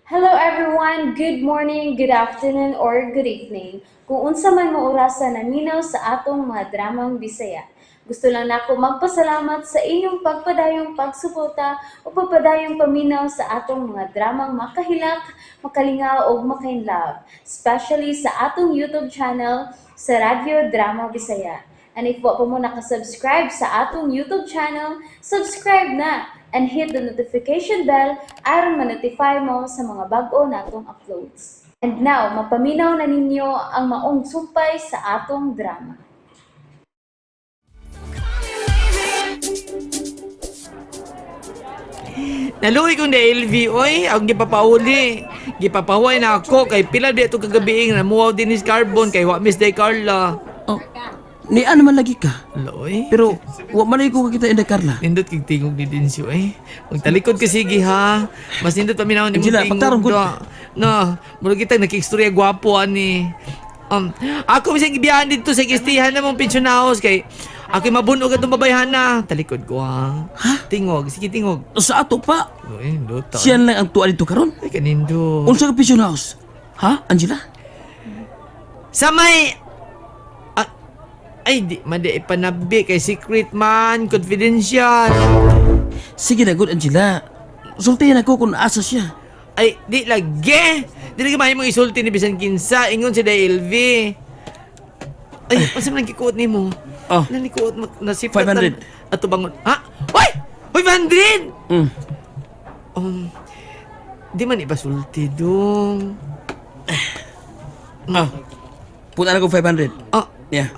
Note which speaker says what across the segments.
Speaker 1: Hello everyone! Good morning, good afternoon, or good evening. Kung unsa man mo orasa naminaw sa atong mga dramang Bisaya. Gusto lang nako magpasalamat sa inyong pagpadayong pagsuporta o pagpadayong paminaw sa atong mga dramang makahilak, makalingaw ug makainlove, especially sa atong YouTube channel sa Radyo Drama Bisaya. And if wa pa mo nakasubscribe sa atong YouTube channel, subscribe na and hit the notification bell aron ma-notify mo sa mga bag-o natong uploads. And now, mapaminaw na ninyo ang maong sumpay sa atong drama.
Speaker 2: Naluoy kong na LV oy, ang gipapauli. Gipapahuway na ako kay pila di ato kagabi nga namuhaw din ni Carbon kay wa miss day Carla.
Speaker 3: Oh, ni ano man lagi ka.
Speaker 2: Loy.
Speaker 3: Pero wa man lagi ko kakita Inday Carla.
Speaker 2: Nindot kig tingog ni Dinsyo eh. Magtalikod ka sige ha. Mas nindot paminaw ni
Speaker 3: Angela,
Speaker 2: tingog.
Speaker 3: pagtarong gud.
Speaker 2: da. Na, murag kita nakikstorya gwapo ani. Ako bisang gibiyahan dito sa gistihan na mong pension house kay ako mabunog atong babayhan na. Talikod ko ha. Ha? Tingog, sige tingog.
Speaker 3: Sa ato pa.
Speaker 2: Loy, nindot.
Speaker 3: Siya lang ang tuwa dito karon.
Speaker 2: Ay kanindot.
Speaker 3: Unsa ka pension house? Ha, Angela?
Speaker 2: Sa may ah, ay, di man di ipanabi kay secret man, confidential.
Speaker 3: Sige na good Angela. Sultihan ako kung asa siya.
Speaker 2: Ay, di lagi. Di lagi mahimong isulti ni bisan kinsa ingon si LV. Ay, unsa man ang gikuot nimo?
Speaker 3: Oh.
Speaker 2: Nalikuot nasipatan.
Speaker 3: 500.
Speaker 2: Ato bangon. Ha? Hoy! 500! Di man ipasulti dong.
Speaker 3: Ah. Punta na ko 500.
Speaker 2: Ah,
Speaker 3: Yeah.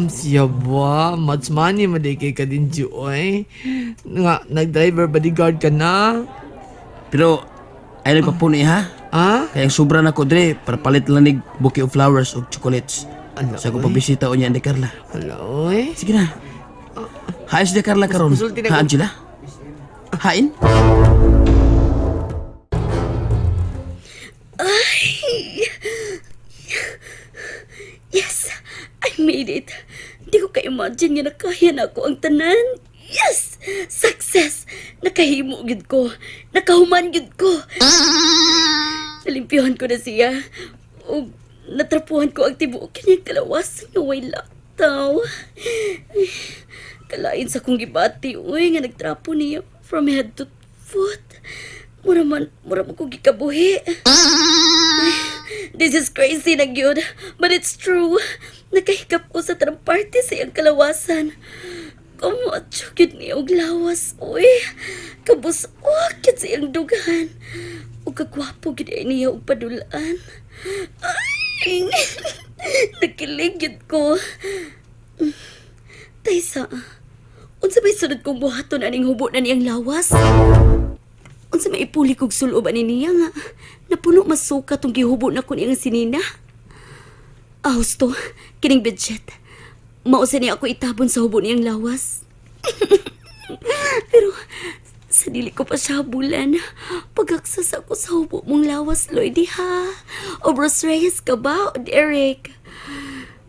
Speaker 2: Siya ba? Much money madikay ka din, Joy. Nga, nag-driver bodyguard ka na.
Speaker 3: Pero ay nagpapuni ha.
Speaker 2: Ha?
Speaker 3: Kaya ang sobra na ko dre para palit lang nig bouquet of flowers ug chocolates.
Speaker 2: Ala,
Speaker 3: Sa ko
Speaker 2: oy.
Speaker 3: pabisita o niya Inday Carla.
Speaker 2: Hala, oy.
Speaker 3: Sige na. Hain si Inday Carla karon.
Speaker 2: Musulti na
Speaker 3: Ha
Speaker 2: ko.
Speaker 3: Angela? Hain?
Speaker 4: Yes! I made it! Di ko ka-imagine nga nakaya na ako ang tanan. Yes! Success! Nakahimo gid ko. Nakahuman gid ko. Nalimpyohan ko na siya. Ug natrapuhan ko ang tibuok kanyang kalawas nga way lataw. Kalain sa kong gibati, uy, nga nagtrapo niya from head to foot. Mura man ko gikabuhi. This is crazy na gyud, but it's true. Nakahikap ko sa tanang parte sa iyang kalawasan. Kamacho gyud niya og lawas, uy. Kabusok gyud sa iyang dugan. Ug kagwapo gyud ay niya og padulaan. Ay, nakilig gyud ko. Taysa, unsa may sunod kong buhaton aning hubo na niyang lawas? Unsa may ipuli kog sulob ani niya nga napuno masuka tong gihubo na ko niyang sinina. Ah, husto, kining budget. Mao sa niya ako itabon sa hubo niyang lawas. Pero sa dili ko pa siya habulan. Pagaksas ako sa hubo mong lawas, Lloyd, ha? O Bros Reyes ka ba? O Derek?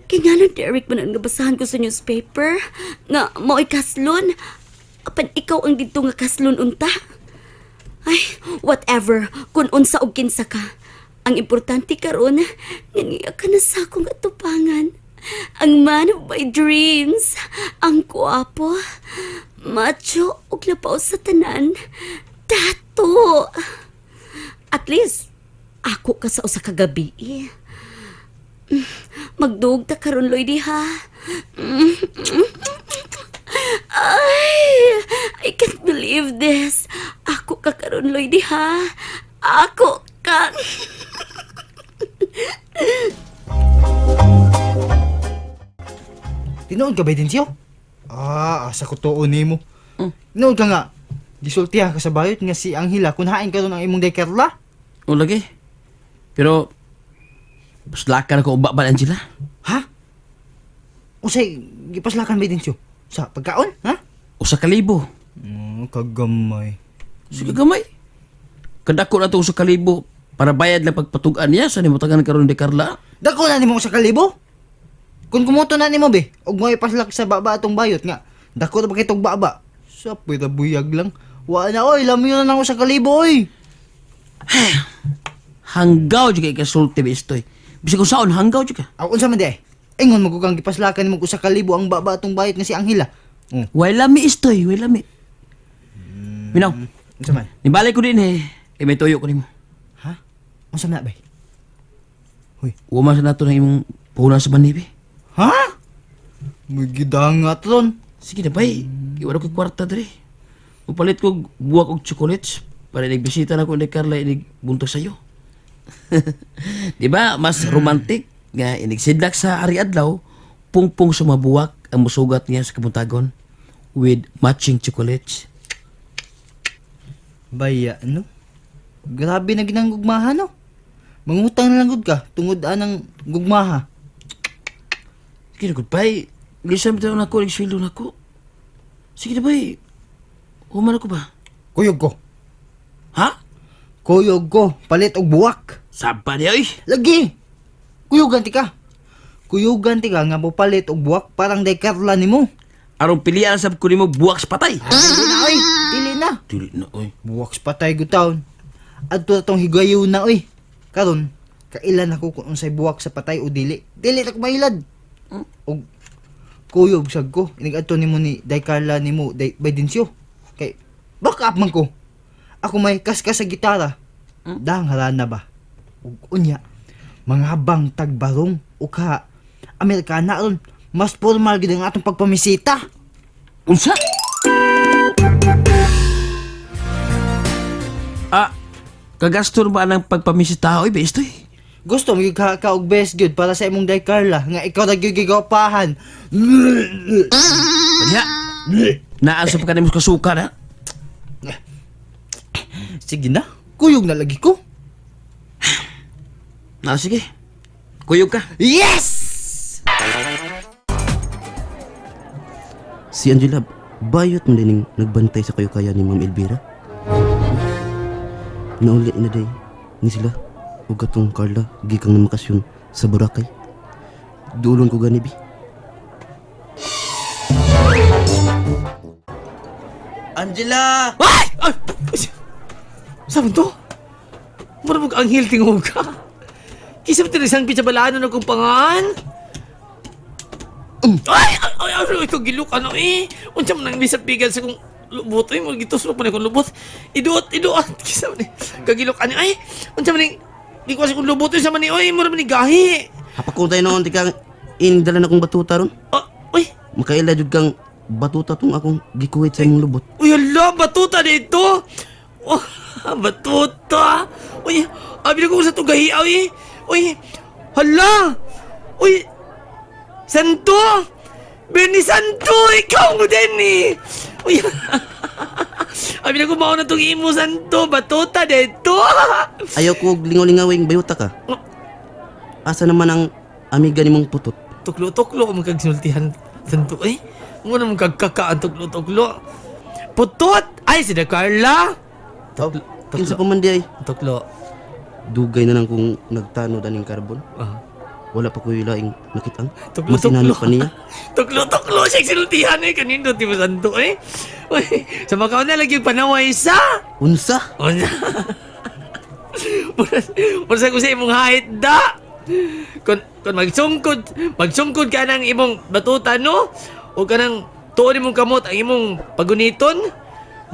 Speaker 4: Kaya nga nang Derek man ang nabasahan ko sa newspaper nga mao'y kaslon. Apan ikaw ang didto nga kaslon unta. Ay, whatever, kung unsa og kinsa ka. Ang importante karon, nga niya ka na sa akong atupangan. Ang man of my dreams, ang kuwapo, macho ug lapaw sa tanan. Tato. At least, ako ka sa usa ka gabi. Magdug ta karon Lloyd ha. Ay, I can't believe this. Ako ka karon Lloyd ha. Ako ka.
Speaker 5: Tinuod ka ba din siyo? Ah, asa ko tuon nimo. Tinuod ka nga. Gisultiha ka sa bayot nga si Angela kun hain karon ang imong day Carla.
Speaker 3: O lagi. Pero paslakan ako og baba Angela.
Speaker 5: Ha? Usay gipaslakan ba din siyo? Sa pagkaon, ha?
Speaker 3: Usa ka libo.
Speaker 5: Kagamay.
Speaker 3: Sige gamay. Kadako na to usa ka libo para bayad lang pagpatug-an niya sa nimutagan karon ni Carla.
Speaker 5: Dako na nimo 1,000. Kung kumuto na nimo be, og mo ipaslak sa baba atong bayot nga. Dako na ba kay tong baba? Sa pwede buyag lang. Wa na oy, lamyo na nang 1,000 oy.
Speaker 3: Hanggaw jud kay kasulti ba istoy. Bisag kung saon hanggaw jud ka.
Speaker 5: Aw unsa man di ay? Ingon mo kang gipaslakan nimo 1,000 ang baba atong bayot nga si Angela. Oh,
Speaker 3: Way lami istoy, way lami. Minaw,
Speaker 5: unsa man?
Speaker 3: nibalik ko din eh. Kay may tuyo ko nimo.
Speaker 5: Ha? Unsa man na bay? Hoy.
Speaker 3: Uma sa nato ng imong puhunan sa banibi.
Speaker 5: Ha? May gidangat ron.
Speaker 3: Sige na bay, iwan ko kwarta diri. Upalit ko buwak og chocolates para nagbisita na ko ni Carla inig buntag sayo. Di ba mas romantic nga inigsidlak sa ari adlaw pungpong sumabuwak ang musugat niya sa kabuntagon with matching chocolates.
Speaker 5: Baya, no? Grabe na ginang gugmaha, no? Mangutang na lang gud ka, tungod anang gugmaha.
Speaker 3: Sige na goodbye. Bilisan bitaw na ko, igsweldo na ko. Sige na bay. Human ako ba?
Speaker 5: Kuyog ko.
Speaker 3: Ha?
Speaker 5: Kuyog ko, palit og buwak.
Speaker 3: Saba niya oy.
Speaker 5: Lagi! Kuyugan ti ka. Kuyugan ti ka nga mopalit og buwak parang day Carla nimo.
Speaker 3: Aron pilian sab ko nimo buwak sa patay.
Speaker 5: Dili na oy, dili na.
Speaker 3: Dili na oy.
Speaker 5: Buwak sa patay gud taon. Adto na tong higayon na oy. Karon, kailan ako kung unsay buwak sa patay o dili. Dili na ko mahilad. Og kuyog sad ko, inig-adto nimo ni Day Carla nimo Day Baydensyo. Kay back up man ko. Ako may kaskas sa gitara. Dahang harana ba? Ug unya, mga habang tagbarong o ka Amerikana ron, mas formal gid ang atong pagpamisita.
Speaker 3: Unsa? Ah, kagastor ba ang pagpamisita oy ba istoy?
Speaker 5: Gusto mo gyud ka, ka og best gyud para sa imong Day Carla nga ikaw ra gyud gigapahan.
Speaker 3: Kanya. Naasa pa kanimo kasuka na.
Speaker 5: Sige na, kuyog na lagi ko.
Speaker 3: Na sige. Kuyog ka.
Speaker 5: Yes!
Speaker 6: Si Angela, bayot man dining nagbantay sa kayo kaya ni Ma'am Elvira. Nauli na day ni sila ug katong Carla gikang namakasyon sa Boracay. Dulon ko gani bi. Angela!
Speaker 2: Ay! Ay! Saan to? Mura mag anghel tingog ka. Kisa ba tinisang pitsabalaan na kong pangan? Ay! Ay! Ay! Ay! Ito gilok ano eh. Unsa man ang bisat pigal sa kong lubot eh. Mga gitusok pa na kong lubot. Iduot! Iduot! Kisa man eh. Kagilok ano ay. Unsa man eh. Di ko kasi kong lubot eh. Sa man eh. Oy! Mura man ni gahi.
Speaker 6: Hapakutay noon ti kang indala na kong batuta ron.
Speaker 2: Oh, uy!
Speaker 6: Makaila jud kang batuta tong akong gikuhit sa imong lubot.
Speaker 2: Uy, hala, batuta dito! Oh, batuta! Uy, abi na ko sa tugahi, uy! Uy, hala! Uy, Santo! Bernie Santo! Ikaw mo din eh! Uy, abi na ko mauna tong imo, Santo! Batuta dito!
Speaker 6: Ayaw ko og lingaw-lingawing bayuta ka. Asa naman ang amiga nimong putot?
Speaker 2: Tuklo-tuklo ang magkagsultihan, Santo, eh. Muna mong kagkakaan, tuklo-tuklo. Putot! Ay, si De Carla! Tuklo,
Speaker 6: Kinsa
Speaker 2: tuklo,
Speaker 6: pa man di ay?
Speaker 2: tuklo.
Speaker 6: Dugay na lang kung nagtanod aning karbon.
Speaker 2: Ah.
Speaker 6: Wala pa ko'y laing nakitang.
Speaker 2: Tuklo,
Speaker 6: Mas inano
Speaker 2: tuklo.
Speaker 6: pa niya.
Speaker 2: Tuklo-tuklo siya sinultihan eh. Kanino, di ba santo eh? Uy, sa Macau na lagi yung panaway sa.
Speaker 6: Unsa?
Speaker 2: Unsa? Mura ko sa imong hait da. Kung magsungkod ka ng imong batuta no? O ka ng tuon imong kamot ang imong paguniton.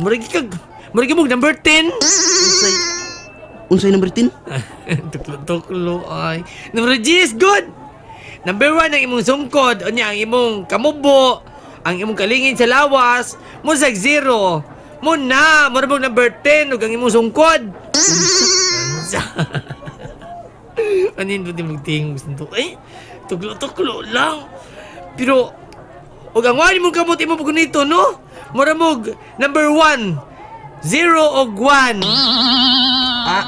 Speaker 2: Mura kag mura mong number 10.
Speaker 6: Unsay? Unsay number 10?
Speaker 2: Tuklo-tuklo ay. Number G is good. Number 1 ang imong sungkod, unya ang imong kamubo, ang imong kalingin sa lawas, mo sa zero. Mo na, mo na number 10 ug ang imong sungkod. Unsa? Anin ba di magtingog sa to? Eh, tuklo-tuklo lang. Pero, ug ang wali mong kamot imo pag no? Mura mog number 1, 0 og 1.
Speaker 6: Ah,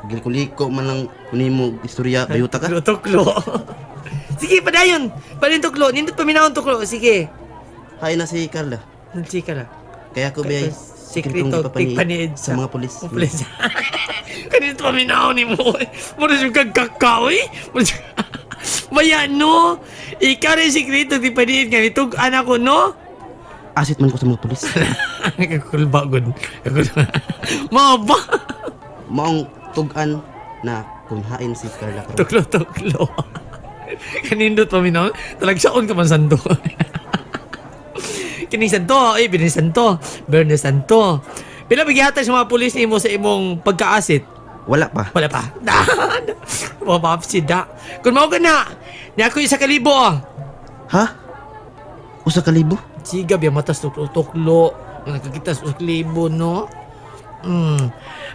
Speaker 6: gilkuliko man lang kunimo istorya bayuta ka.
Speaker 2: Tuklo, tuklo. Sige, padayon. Padayon tuklo. Nindot paminahon tuklo. Sige.
Speaker 6: Hay na si Carla.
Speaker 2: Nagchika na.
Speaker 6: Kaya ko ba ay
Speaker 2: Sekreto, tigpaniid
Speaker 6: sa mga pulis.
Speaker 2: Pulis. Kanito paminahon ni mo. Mura siyang kagkakaw eh. Mura siya- Maya no. Ikaw rin sekreto, tigpaniid nga. Nitog anak ko no.
Speaker 6: Asit man ko sa mga pulis.
Speaker 2: Kakulba gud. Kakulba. Maba.
Speaker 6: Maong tug-an na kung hain si Carla karon.
Speaker 2: Tuklo, tuklo. Kanindot pa minaw. Talagsaon ka man santo. Kining santo, ay, bining santo. Bernes santo. Pila bigihatan sa mga pulis nimo sa imong pagkaasit?
Speaker 6: Wala pa.
Speaker 2: Wala pa. Mapapsi da. Kung mao ka na, ni ako 1,000 ah.
Speaker 6: Ha? 1,000?
Speaker 2: Siga biya matas tuklo tuklo. Nakakita sa 1,000 no.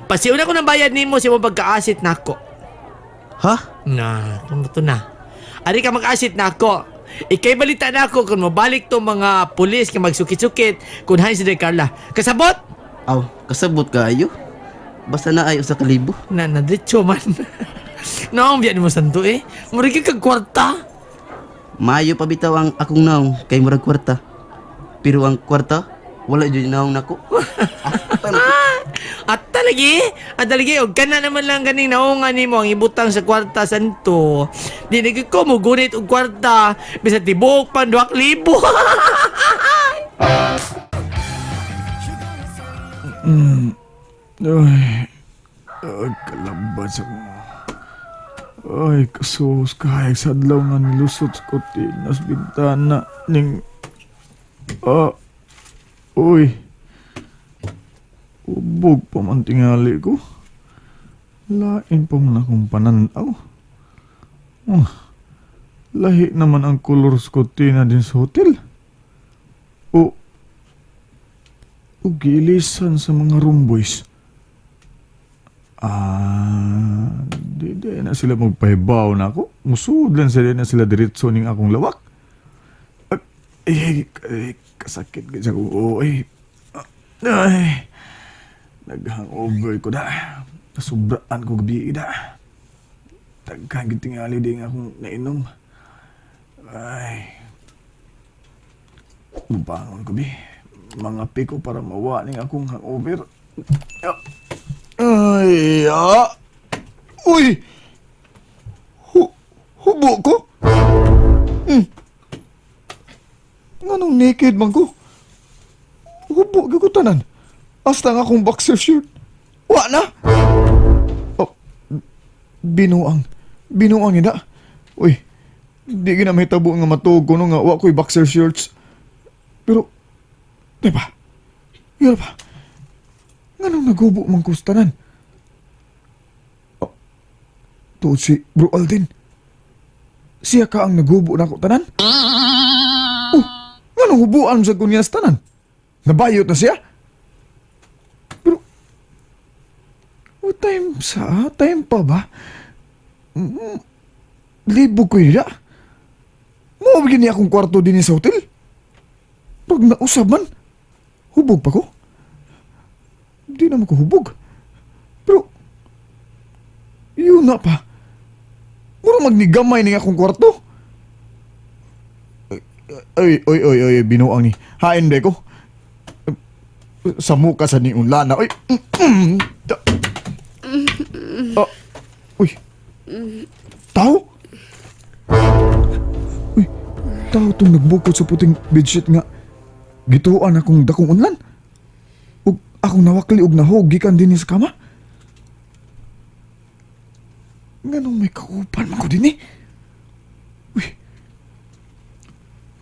Speaker 2: Pasiuna ko ng bayad nimo sa imong pagkaasit nako.
Speaker 6: Ha?
Speaker 2: Na, to na. Ari ka mag-asit na ako. Ikay balita na ako kung mabalik to mga pulis nga magsukit-sukit kung hain si De Carla. Kasabot?
Speaker 6: Aw, kasabot kaayo. Basta na ay 1,000.
Speaker 2: Na, na, diretso man. Naong biya ni mo santo eh. Murigi kag kwarta.
Speaker 6: Maayo pa bitaw ang akong naong kay murag kwarta. Pero ang kwarta, wala jud naong nako.
Speaker 2: At talagi, at talagi, og kana naman lang ganing naungan nimo ang ibutang sa kwarta santo. Di na gyud ko mugunit og kwarta bisan tibuok pan 2,000.
Speaker 7: Ay, ay, kalabad sa ko. Ay, kasus kahayag sa adlaw nga nilusot sa kurtinas bintana ning... Ah, uy. Ubog pa man tingali ko. Lain pa man akong pananaw. Oh, lahi naman ang kolor sa kurtina din sa hotel. O, o giilisan sa mga room boys. Ah, di na sila magpahibaw na ako. Musud lang sila na sila diretso ning akong lawak. Ay, ay, ay, kasakit gid sa ko. Ay, ay, nag-hangover ko na. Nasubraan ko gabi da. Daghan gid tingali di nga akong nainom. Ay, mubangon ko bi. Mga piko para mawa ning akong hangover. Ay, ah. Uy! Hubo ko? Nganong naked man ko? Hubo gyud ko tanan. Hasta nga akong boxer shirt. Wa na! Oh, binuang. Binuang ina. Uy, di gina mahitabo nga matuog ko no nga wa ko'y boxer shirts. Pero, di ba? Yun pa. Nganong nagubo man ko sa tanan? Oh, tuod si Bro Alden. Siya ka ang nagubo na ako tanan? Oh, nganong hubuan sa kunya sa tanan? Nabayot na siya? Pero, what time sa? Time pa ba? Libo ko yun. Mo niya akong kwarto din sa hotel. Pag nausab man, hubog pa ko. Di naman ko hubog. Pero, yun na pa. Mura magnigamay ni akong kwarto. Ay, ay, ay, ay, binuang ni. Hain be ko. Sa muka sa ni unlana. Ay, Ah, uy. Tao? Uy, tao tong nagbukod sa puting bedsheet nga. Gituan akong dakong unlan. Ug akong nawakli og nahog gikan dinhi sa kama. Nganong may kauban man ko dinhi? Uy.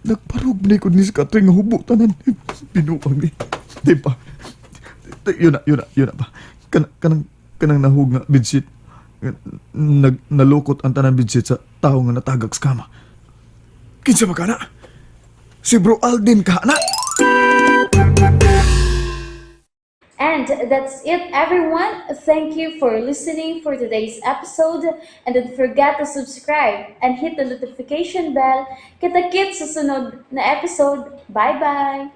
Speaker 7: Nagparog ni ko ni sa katoy nga hubo tanan. Binuang ni. Di ba? Yun na, yun na, yun na ba? Kanang, kanang nahog nga bedsheet. Nalukot ang tanan bedsheet sa tao nga natagak sa kama. Kinsa ba ka na? Si Bro Alden ka na?
Speaker 1: And that's it, everyone. Thank you for listening for today's episode. And don't forget to subscribe and hit the notification bell. Kita-kits sa sunod na episode. Bye-bye!